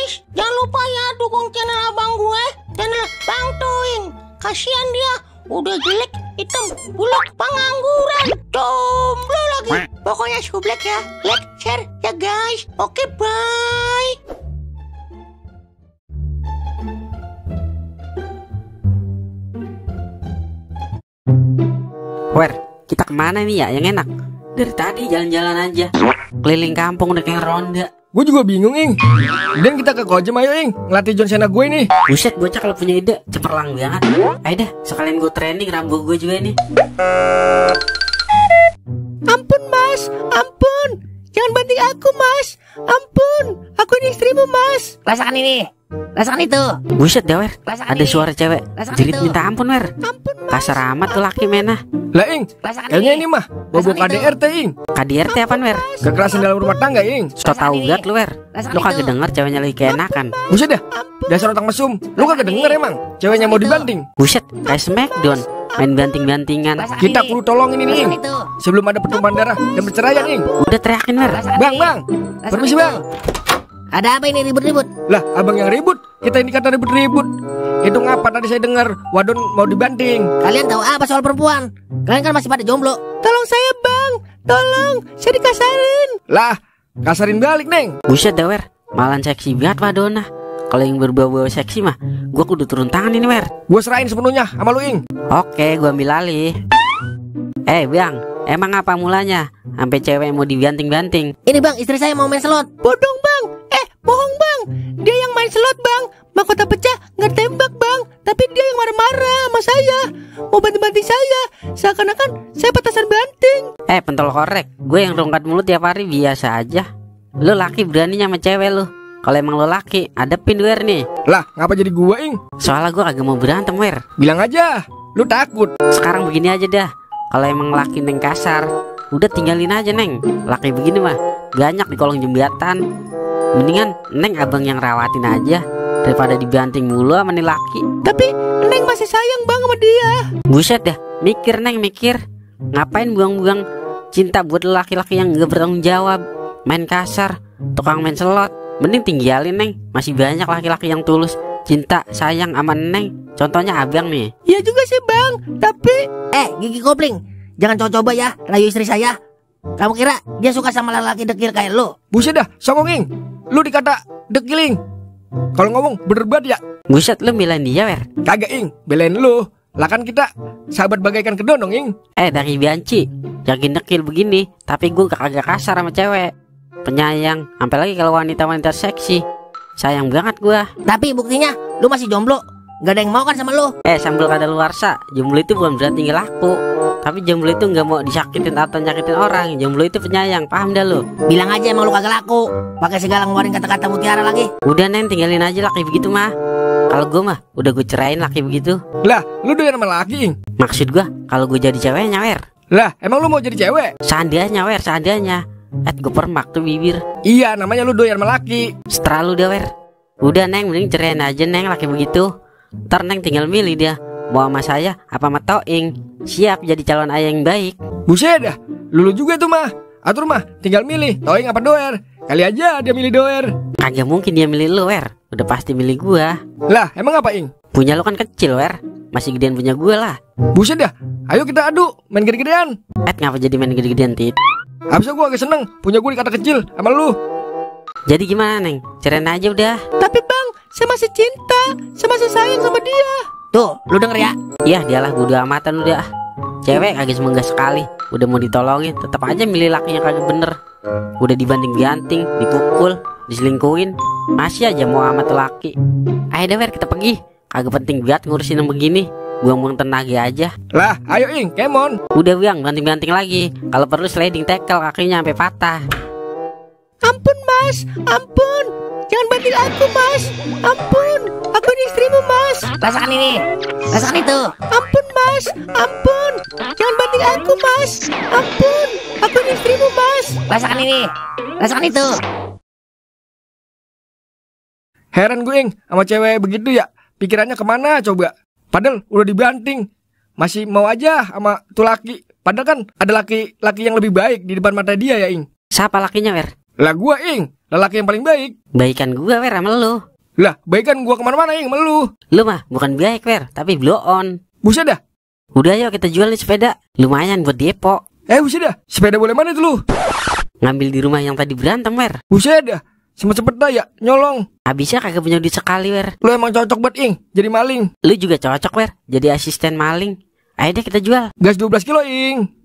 guys, jangan lupa ya dukung channel abang gue, channel Bang Toing. Kasihan dia, udah jelek, hitam, buluk, pengangguran, jomblo lagi. Pokoknya sublek ya, like, share ya guys. Oke, bye. Wer, kita kemana nih ya yang enak? Dari tadi jalan-jalan aja, keliling kampung udah kayak ronda. Gue juga bingung, Ing. Dan kita ke Kojem ayo, Ing. Ngelatih John Cena gue nih. Buset, bocah kalau punya ide cemerlang banget. Ayo dah, sekalian gue training rambut gue juga nih. Ampun mas, ampun. Jangan banting aku mas. Ampun, aku ini istrimu mas. Rasakan ini, rasakan itu. Buset dah, Wer. Rasakan Ada ini. suara cewek Rasakan jerit itu. minta ampun, Wer. Ampun mas. Kasar amat tuh laki menah. Lah, Ing. Rasakan Kayaknya ini ini. mah bobo Rasakan itu. KDRT, Ing. KDRT apaan, Wer? Kekerasan dalam rumah tangga, Ing. So tau ini. gak lu, Wer? Rasakan Lu kagak itu. denger ceweknya lagi keenakan. Buset dah. Dasar otak mesum. Lu kagak denger emang? Ceweknya mau dibanting. Buset, kayak Smackdown. Main banting-bantingan. Rasakan Kita ini. perlu tolongin ini, Ing. Rasakan itu. Sebelum ada pertumpahan darah dan perceraian, Ing. Udah teriakin, Wer. Rasakan Bang, ini. bang. Rasakan Permisi, itu. Bang. Ada apa ini ribut-ribut? Lah, abang yang ribut. Kita ini kata ribut-ribut. Itu ngapa tadi saya dengar Wadon mau dibanting. Kalian tahu apa soal perempuan? Kalian kan masih pada jomblo. Tolong saya bang, tolong. Saya dikasarin. Lah, kasarin balik, Neng. Buset dah, Wer. Malan seksi banget Madonna. Kalau yang berbau-bau seksi mah, gua kudu turun tangan ini, Wer. Gue serahin sepenuhnya sama lu, Ing. Oke, gua ambil alih. Bang, emang apa mulanya? Sampai cewek mau dibanting-banting. Ini bang, istri saya mau main slot. Bodong bang. Bohong bang. Dia yang main slot bang. Mahkota pecah nggak tembak bang. Tapi dia yang marah-marah sama saya. Mau banting-banting saya. Seakan-akan saya petasan banting. Pentol korek. Gue yang rongkat mulut tiap hari biasa aja. Lu laki beraninya sama cewek lu. Kalau emang lu laki, adepin Wer nih. Lah, ngapa jadi gua, Ing? Soalnya gue kagak mau berantem, Wer. Bilang aja, lu takut. Sekarang begini aja dah. Kalau emang laki Neng kasar, udah tinggalin aja, Neng. Laki begini mah banyak di kolong jembatan. Mendingan Neng abang yang rawatin aja daripada dibanting mulu sama nih laki. Tapi Neng masih sayang bang sama dia. Buset dah, mikir Neng, mikir. Ngapain buang-buang cinta buat laki-laki yang gak bertanggung jawab, main kasar, tukang main slot. Mending tinggalin, Neng. Masih banyak laki-laki yang tulus cinta sayang sama Neng. Contohnya abang nih. Iya juga sih bang. Tapi Gigi kopling, jangan coba-coba ya rayu istri saya. Kamu kira dia suka sama laki-laki dekil kayak lo? Buset dah, songong, Ing. Lu dikata dekiling. Kalau ngomong bener banget ya. Buset, lu milain dia, Wer. Kagak, Ing. Belain lu. Lah kan kita sahabat bagaikan kedondong, Ing. Dari Bianci, yakin dekil begini, tapi gue kagak kasar sama cewek. Penyayang, sampai lagi kalau wanita-wanita seksi. Sayang banget gue. Tapi buktinya lu masih jomblo. Gak ada yang mau kan sama lu. Sambil kadaluarsa, jomblo itu bukan berarti nggak laku. Tapi jomblo itu nggak mau disakitin atau nyakitin orang. Jomblo itu penyayang, paham dah lu? Bilang aja emang lu kagak laku. Pakai segala ngeluarin kata-kata mutiara lagi. Udah, Neng, tinggalin aja laki begitu mah. Kalau gue mah udah gue cerain laki begitu. Lah, lu doyan sama laki, Ing. Maksud gue, kalau gue jadi ceweknya, Wer. Lah, emang lu mau jadi cewek? Seandainya, Wer, seandainya. Gue permak tuh bibir. Iya, namanya lu doyan sama laki. Setelah lu dah, Wer. Udah, Neng, mending cerain aja, Neng, laki begitu. Ntar Neng tinggal milih dia, mau sama saya apa sama Toing. Siap jadi calon ayah yang baik. Buset dah, lu juga tuh mah. Atur mah, tinggal milih Toing apa Doer. Kali aja dia milih Doer. Kagak mungkin dia milih lu, Wer. Udah pasti milih gua. Lah, emang apa, Ing? Punya lu kan kecil, Wer. Masih gedean punya gua lah. Buset dah, ayo kita adu, main gede-gedean. Ngapa jadi main gede-gedean, Tit? Habisnya gua agak seneng punya gua dikata kecil sama lu. Jadi gimana, Neng? Cerain aja udah. Tapi bang, saya masih cinta. Saya masih sayang sama dia. Tuh, lu denger ya. Iya, dialah bodo amatan udah. Cewek kagak semenggak sekali. Udah mau ditolongin, tetap aja milih lakinya kagak bener. Udah dibanting-banting, dipukul, diselingkuhin, masih aja mau sama tuh laki. Ayo deh, Wer, kita pergi. Kagak penting banget ngurusin yang begini. Buang-buang tenaga aja. Lah, ayo, Ing, kemon. Udah, Biang, banting-banting lagi. Kalau perlu sliding tackle, kakinya sampai patah. Ampun mas, ampun. Jangan banting aku mas. Ampun, aku ini istrimu mas. Rasakan ini, rasakan itu. Ampun mas, ampun. Jangan banting aku mas. Ampun, aku ini istrimu mas. Rasakan ini, rasakan itu. Heran gue, Ing, sama cewek begitu ya. Pikirannya kemana coba? Padahal udah dibanting, masih mau aja sama tuh laki. Padahal kan ada laki-laki yang lebih baik di depan mata dia ya, Ing. Siapa lakinya, Wer? Lah gua Ing, lelaki yang paling baik. Baikan gua wer sama lu. Lah baikan gua kemana-mana Ing, sama lu. Lu mah bukan baik wer, tapi blow on. Buset dah. Udah yuk kita jual nih sepeda. Lumayan buat depo. Buset dah. Sepeda boleh mana itu lu? Ngambil di rumah yang tadi berantem wer. Buset dah. Sempet-sempet dah ya, nyolong. Habisnya kagak punya duit sekali wer. Lu emang cocok buat Ing, jadi maling. Lu juga cocok wer, jadi asisten maling. Ayo deh kita jual. Gas 12 kilo Ing.